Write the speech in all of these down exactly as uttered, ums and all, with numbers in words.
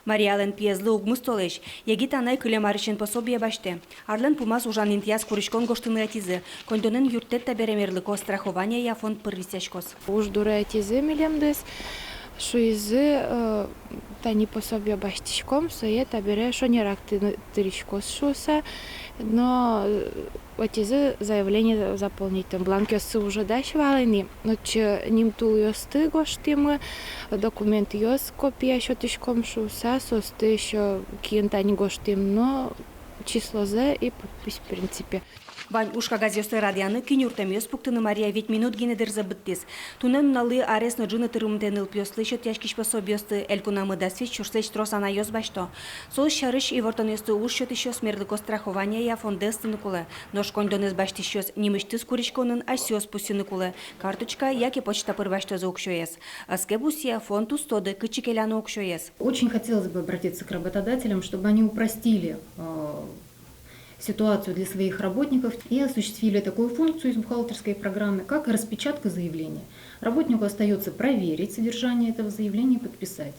Мариялэн пиезлы укмыс толэзь. Егит анай кылем арысен пособие басьтэ. Арлэн пумаз ужан интыяз куриськон гожтыны ӧтизы. Коньдонэн юрттэт табере мерлыко страхованиея фонд пыр висъяськоз. Уж дуры ӧтизы милемдыз, шуизы, э, тани пособие басьтӥськом, сое табере шонерак тыны-, тыриськоз шуыса. Но, э, ӧтизы заявление заполнить, там бланкъёссы уже дась вал ини. Отчы нимтулъёсты гожтӥмы, документъёс копия сётӥськом шуыса, соосты ещё киын тани гожтӥм но, числозэ и подпись, в принципе. Вань уж кагазъёсты радъяны, кин юрттэмъёс пуктыны Мария вить минут гинэ дырзэ быдтӥз. Туннэ нуналлы арес но ӝыны тырмымтэ нылпиослы сётъяськись пособиосты элькунамы дас вить сюрслэсь трос анайёс басьто. Соос сярысь ивортонъёсты уж сётӥсьёс мерлыко страхованиея фондэ ыстыны кулэ. Нош коньдонэз басьтӥсьёс нимысьтыз куриськонын асьсэос пусйыны кулэ. Карточка яке почта пыр басьтозы уксёез. Ӧз ке пусйы, фонд уз тоды, кытчы келяны уксёез. Очень хотелось бы обратиться к работодателям, чтобы они упростили, э, ситуацию для своих работников и осуществили такую функцию из бухгалтерской программы, как распечатка заявления. Работнику остаётся проверить содержание этого заявления и подписать.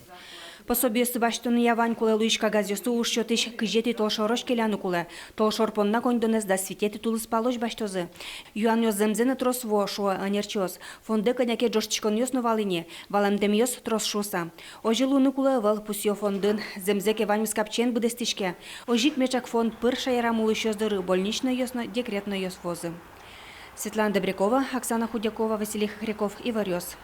Пособиосты басьтонъя вань кулэ луись кагазъёсты уж сётӥсь кызетӥ толшорозь келяны кулэ. Толшор понна коньдонэз дас витетӥ тулыспалозь басьтозы. Юанъёс зэмзэ но трос вуо, шуо ӧнерчиос. Фондэ кӧня ке ӝожтӥськонъёс но вал ини, валэмтэмъёс трос шуыса. Озьы луыны кулэ ӧвӧл, пусйо фондын, зэмзэ ке ваньмыз капчиен быдэстӥське. Озьы ик меӵак фонд пыр шаерамы улӥсьёс доры больничнойёс но декретнойёс вуозы. Светлана Добрякова, Оксана Худякова, Василий Хохряков, «Иворъёс».